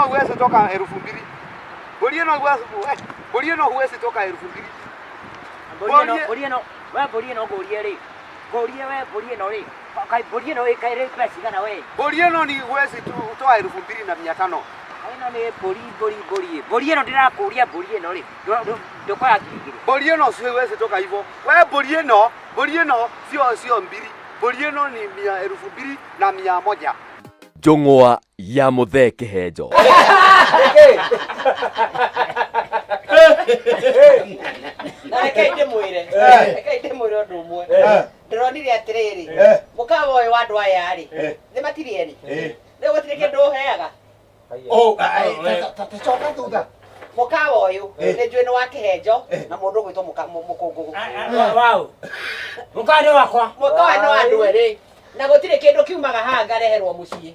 huwezi toka 2000. Mbũri ĩno huwezi, mbũri ĩno huwezi toka 2000. Mbũri ĩno, mbũri ĩno, we mbũri ĩno ngũrie rĩ. Ngũrie we mbũri ĩno rĩ. Kaĩ mbũri ĩno ĩ kaĩ rĩ mbeca cigana we? Mbũri ĩno ni huwezi toa 2500. Ĩno nĩ mbũri mbũri mbũri. Mbũri ĩno ndĩrakũria mbũri ĩno rĩ. Ndũkoya 2000. Mbũri ĩno huwezi toka hivyo. We mbũri ĩno, mbũri ĩno sio sio mbili. Mbũri ĩno ni mia 2100. Njũng'wa ya Mũthee Kĩhenjo. Na rekei ndĩmwĩre, rekei ndĩmwĩre ũndũ ũmwe. Ndĩronire atĩrĩrĩ, mũkawa ũyũ wa andũ aya rĩ, nĩ matirĩ erĩ. Rĩu gũtirĩ kĩndũ ũheaga. Oh, ta coka thutha. Mũkawa ũyũ nĩ njũĩ nĩ wa Kĩhenjo na mũndũ ũgwĩtwo Mũkũngũgũ. Wau. Mũkawa nĩ wakwa. Mũkawa nĩ wa andũ erĩ. Na gũtirĩ kĩndũ kiumaga haha ngareherwo mũciĩ.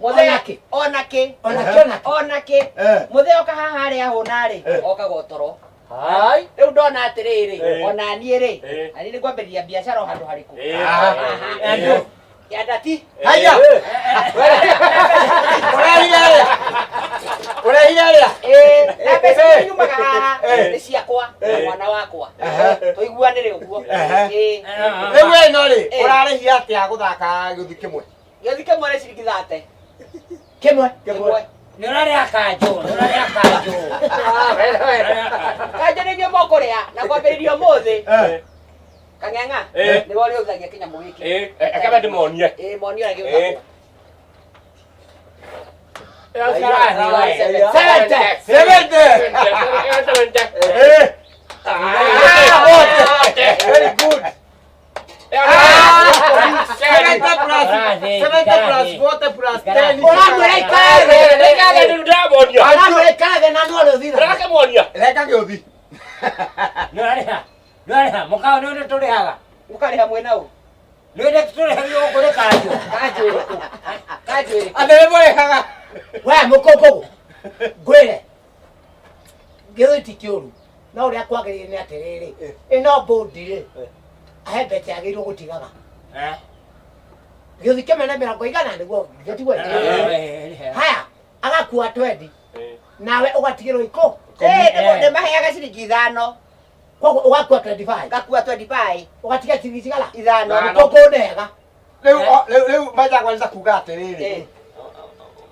Mũthee Ona kĩ? Ona kĩ. Ona kĩ, ona kĩ. Ona kĩ. Mũthee oka haha harĩa ahũna rĩ, okaga o toro. Rĩu ndona atĩrĩrĩ, ona niĩ rĩ, na niĩ nĩ ngwambĩrĩria biacara o handũ harĩkũ? Haha. Ya ndati. Haya. Ũrehire arĩa? Ũrehire arĩa? Ĩĩ, na mbeca iria nyumaga haha nĩ ciakwa na mwana wakwa. Tũiguanĩre ũguo. Ĩĩ. Rĩu ĩno rĩ, ũrarĩhia atĩa gũthaka gĩũthi kĩmwe? Gĩũthi kĩmwe nĩ ciringi 30. Kĩmwe. Kĩmwe. Nĩ ũrarĩha kanjũ, nĩ ũrarĩha kanjũ. Kanjũ nĩ inyuĩ mũkũrĩha na kwambĩrĩria ũmũthĩ. Kang'eng'a, nĩwe ũrĩũthagia kĩnyamũ gĩkĩ. Reke ndĩmonie. Ĩĩ, monie ũrĩa gĩũthagwo. 70. 70. Eh. Ah, very good. 70 plus 70 plus 40 plus 10. Ũramwĩra ikare. Ndĩramonia. Ũramwĩra ikare na no ũrĩũthira. Ndĩrakĩmonia. Reka gĩũthi. Nĩ ũrarĩha. Nĩ ũrarĩha. Mũkawa nĩ ũrĩ tũrĩhaga. Mũkarĩha mwĩna ũ? Nĩ ũrĩ tũrĩhagio gũkũ nĩ kanjũ. Kanjũ ĩrĩkũ? Kanjũ ĩrĩkũ? Andũ nĩ mũrĩhaga. We mũkũngũgũ. Ngwĩre. Gĩthũi ti kĩũru. No ũrĩa kwagĩrĩire nĩ atĩrĩrĩ. Ĩno mbũndi rĩ. Ahe mbeca yagĩrĩirwo gũtigaga. Gĩũthi kĩmwe na mĩrongo igana nĩguo gĩtigwo. Haya, agakua 20. Nawe ũgatigĩrwo ikũ. Ĩĩ, ndĩmaheaga ciringi 5. Koguo ũgakua 25. Ngakua 25. Ũgatiga ciringi cigana? 5. Mũkũngũ nega. Rĩu rĩu rĩu majagwa kuga atĩrĩrĩ.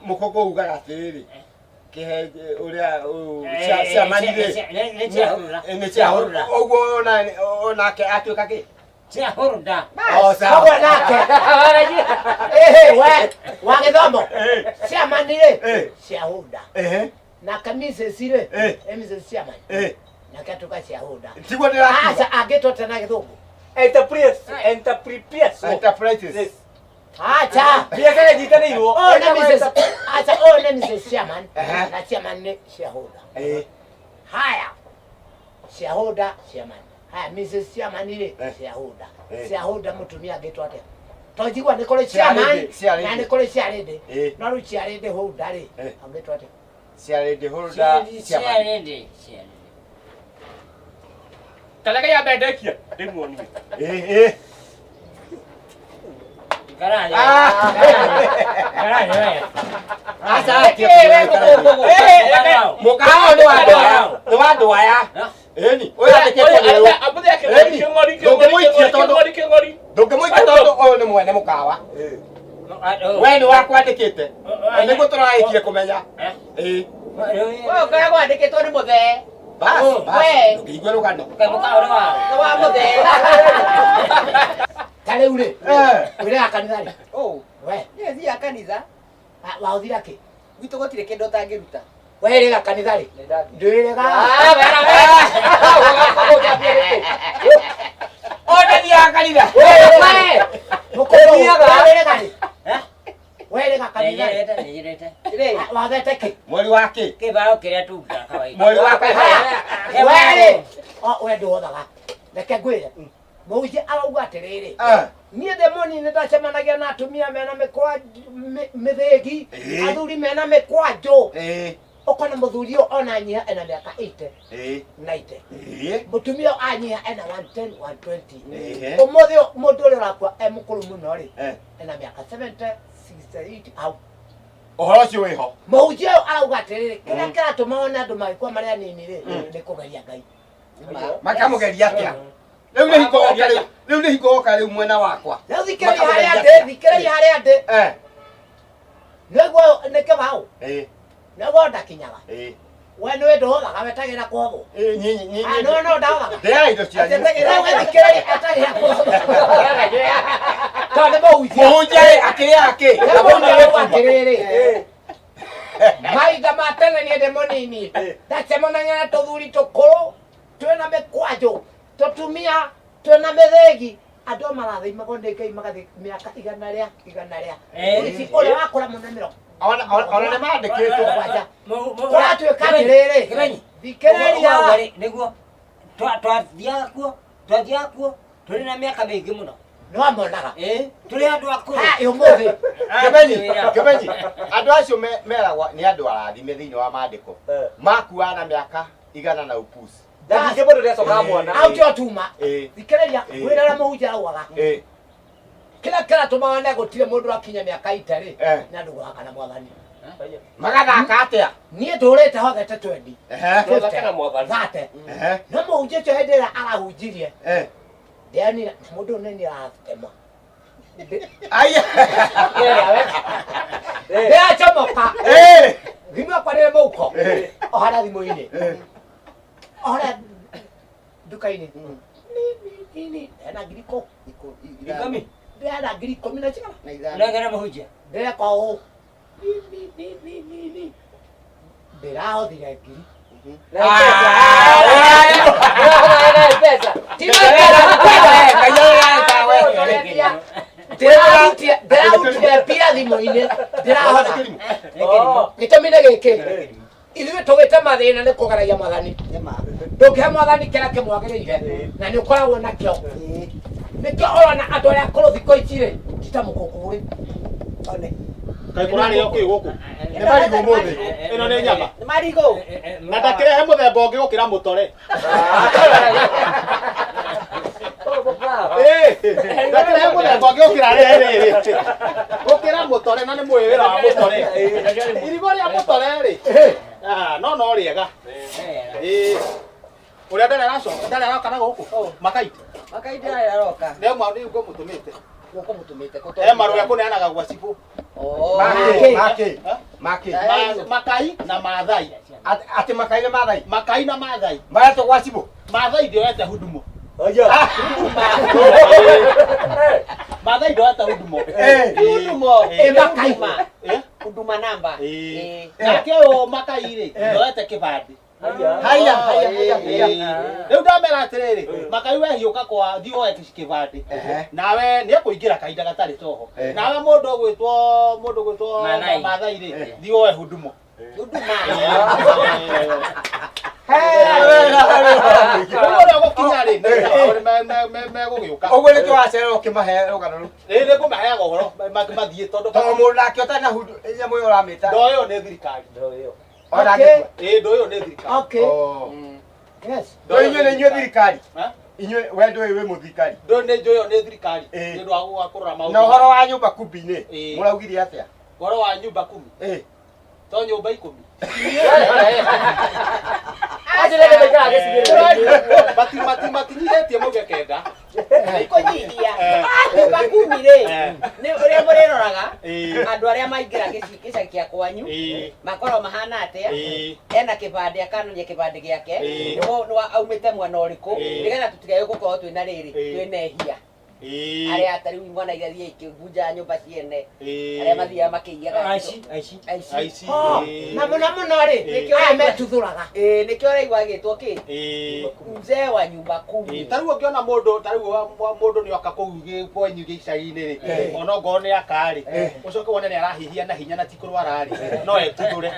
Mũkũngũ ugaga atĩrĩrĩ. Kĩhe ũrĩa ciamani rĩ. Nĩ ciahũrũra. Ũguo onake atuĩka kĩ? O sawa. Koguo nake. Ĩhĩ, we wa gĩthomo. Ciamani rĩ. Ciahũnda. Nake Mrs rĩ. Mrs Chairman. Nake atuĩka ciahũnda. Tiguo ndĩrakiuga. Aca angĩtwo atĩa na gĩthũngũ? Enterprise, enterprise. Enterprises. Acha. Biacara ĩnyitanĩirwo. Ũyũ nĩ Mrs. Acha ũyũ nĩ Mrs Chairman. Na Chairman nĩ shareholder. Haya. Shareholder Chairman. Haya Mrs Chairman rĩ shareholder. Shareholder mũtumia angĩtwo atĩa? To njigua nĩ kũrĩ chairman Chairlady, na nĩ kũrĩ chairlady. No rĩu chairlady holder rĩ angĩtwo atĩa? Chairlady holder chairman. Tareke yambe ndekie. Ndĩmuonie. Eh. Aca mũkawa nĩ wa andũ aya. Nĩ wa andũ aya. Ĩni, ũyũ andĩkĩtwo nĩ ũyũ. Ĩni, ndũngĩmũikia tondũ ndũngĩmũikia tondũ ũyũ nĩ mwene mũkawa. We nĩ wakwandĩkĩte. Na nĩguo tũrarĩkire kũmenya. Ĩĩ. Wewe ũkoragwo wandĩkĩtwo nĩ mũthee. Bas, bas. We. Ndũngĩigua rũgano. Nĩ wa mũthee. Ta rĩu rĩ, wĩrĩga kanitha rĩ? Ũ. We. Niĩ thiaga kanitha. Waũthira kĩ? Gwitũ gũtirĩ kĩndũ ũtangĩruta. Werĩga kanitha rĩ? Ndwĩrĩga. Ah, wera, wera. Ona thiaga kanitha. We. Mũkũrũ. Werĩga rĩ? Werĩga kanitha rĩ? Rĩ. Wathete kĩ? Mweri wa kĩ? Kĩbao kĩrĩa tungĩra kawaida. Mweri wa kĩ? Werĩ. O we ndũhothaga. Reke ngwĩre. Mũhunjia arauga atĩrĩrĩ. Niĩ ndĩ mũnini ndacemanagia na atumia mena mĩkwa mĩthĩgi, athuri mena mĩkwanjũ. Ũkona mũthuri ũyũ ona nyiha ena mĩaka 80, 90. Mũtumia ũyũ anyiha ena 110, 120. Ũmũthĩ ũyũ mũndũ ũrĩa ũrakua e mũkũrũ mũno rĩ, ena mĩaka 70, 68 hau. Ũhoro ũcio wĩho. Mũhunjia ũyũ arauga atĩrĩrĩ, kĩrĩa kĩratũma one andũ magĩkua marĩ anini rĩ, nĩ kũgeria Ngai. Makamũgeria atĩa? Rĩu nĩ hingo oka rĩu. Rĩu nĩ hingo oka rĩu mwena wakwa. Rĩu thikĩrĩria harĩa ndĩ, thikĩrĩria harĩa ndĩ. Nĩguo nĩ kĩbaũ, nĩguo ndakinyaga. We nĩwe ndũhothaga, wetagĩra kũhothwo. Ah, no, no, ndahothaga. Ndĩaga indo cianyu. Rĩu we thikĩrĩria, etagĩra kũhothwo. Tondũ nĩ mũhunjia. Mũhunjia ĩ, akĩrĩaga kĩ? Rĩu mũhunjia arauga atĩrĩrĩ, mahinda ma tene niĩ ndĩ mũnini ndacemanagia na tũthuri tũkũrũ twĩna mĩkwanjũ tũtumia twĩna mĩthĩgi andũ marathaimagwo nĩ Ngai magathiĩ mĩaka igana rĩa igana rĩa ici ũrĩa wakũra mũno mĩrongo Ona nĩ mandĩkĩtwo. mũgwanja kũratuĩka atĩrĩrĩ Kĩmenyi. thikĩrĩria Nĩguo twathiaga kuo twathiaga kuo tũrĩ na mĩaka mĩingĩ mũno. No amonaga. Tũrĩ andũ akũrũ. Ha, ũmũthĩ. Kĩmenyi, Kĩmenyi, andũ acio meragwo nĩ andũ arathime thĩinĩ wa maandĩko. Makuaga na mĩaka igana na upusi. Na ningĩ mũndũ nĩacokaga mwana. Hau tiho tuma. Thikĩrĩria wĩra ũrĩa mũhunjia araugaga. Kĩrĩa kĩratũma wone gũtirĩ mũndũ akinya mĩaka ita-rĩ, nĩ andũ gũthaka na mwathani. Magathaka atĩa? Niĩ ndũrĩte hothete 20. Gũthaka na mwathani. 30. No mũhunjia ũcio hĩndĩ ĩrĩa arahunjirie, ndĩanire mũndũ ũyũ nĩ niĩ aratema. Aya. Ndĩracomoka. Thimũ yakwa ndĩrĩ mũhuko. O harĩa thimũ-inĩ. O harĩa nduka-inĩ. Ndĩrena ngiri Ikũmi. Ndĩrena ngiri ikũmi na cigana? Nengera mũhunjia. Ndĩreka ũũ. Ndĩrahothire ngiri. Ndĩrarutire mbia thimũ-inĩ ndĩrahotha gĩtũmi nĩ gĩkĩ ithuĩ tũgĩte mathĩna nĩ kũgeragia mwathani ndũngĩhe mwathani kĩrĩa kĩmwagĩrĩire na nĩ ũkoragwo nakĩo nĩkĩo ũrona andũ arĩa akũrũ thikũ ici rĩ ti ta mũkũkũrĩ Kaĩ kũrarĩo kĩ gũkũ? Nĩ marigũ ũmũthĩ. Ĩno nĩ nyama. Nĩ marigũ. Na ndakĩrehe mũthemba ũngĩ gũkĩra mũtore. Ndakĩrehe mũthemba ũngĩ gũkĩra rĩrĩ. Gũkĩra mũtore na nĩ mũĩ wĩra wa mũtore. Irigũ rĩa mũtore rĩ. Ah, no no rĩega. Ũrĩa ndarĩ aracoka, ndarĩ aroka na gũkũ. Makai. Makai ndarĩ aroka. Nĩ mwa nĩ ngũmũtũmĩte. Ngũmũtũmĩte. E marũa ekũneanaga gwa cibũ. Makĩ, makĩ, makĩ. Makai na Maathai. Atĩ Makai na Maathai? Makai na Maathai. Maretwo gwa cibũ? Maathai ndioete hudumo. Maathai ndioete hudumo. Hudumo. Makai. Huduma namba. Nake ũyũ Makai rĩ, ndioete kĩbandĩ. Haya, haya, haya, haya. Rĩu ndamera atĩrĩrĩ, Makai we hiũka kwa thiĩ woe kĩbandĩ. Nawe nĩ ekũingĩra kahinda gatarĩ toho. Nawe mũndũ ũgwĩtwo mũndũ ũgwĩtwo Maathai. Maathai rĩ, thiĩ woe hudumo. Huduma. Rĩu ũrĩa ũgũkinya rĩ, megũgĩũka. Ũguo nĩkĩo wacererwo ũkĩmahe rũgano rũu. Ĩ nĩ ngũmaheaga ũhoro mathiĩ tondũ Tondũ mũndũ nake ũtarĩ na hudu nyamũ ĩyo ũramĩta. ndoo ĩyo nĩ thirikari. Ona angĩkua. Ĩ ndoo ĩyo nĩ thirikari. Okay. Yes. Ndoo inyuĩ nĩ inyuĩ thirikari. Inyuĩ we ndũĩ wĩ mũthirikari. Ndoo nĩ njũĩ ĩyo nĩ thirikari. Nĩ ũndũ wa kũrora maũndũ. Na ũhoro wa nyũmba kumbi-inĩ, mũraugire atĩa? Ũhoro wa nyũmba kumi. To nyũmba ikũmi. Matinyihĩtie mauge kenda. Kũnyihia. Nyũmba kumi rĩ, nĩ ũrĩa mũrĩroraga andũ arĩa maingĩra gĩcagi kĩa kwanyu makorwo mahana atĩa, ena kĩbandĩ akanania kĩbandĩ gĩake, nĩ aumĩte mwena ũrĩkũ, nĩgetha tũtigae gũkorwo twĩna rĩrĩ, twĩna ehia. Arĩa ta rĩu mwana iria thiĩ ikĩbunja nyũmba ciene, arĩa mathiaga makĩiyaga Aici, aici. Aici. Na mũno mũno rĩ, aya metuthũraga. Nĩkĩo ũraigua agĩtwo kĩ? Mzee wa nyumba kumi. Ta rĩu ũngĩona mũndũ ta rĩu mũndũ nĩ oka kũu kwanyu gĩcagi-inĩ rĩ, ona ongorwo nĩ aka rĩ, ũcoke wone nĩ arahihia na hinya na ti kũrwara rĩ, no etuthũre.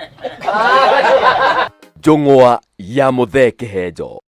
Njũng'wa ya Mũthee Kĩhenjo.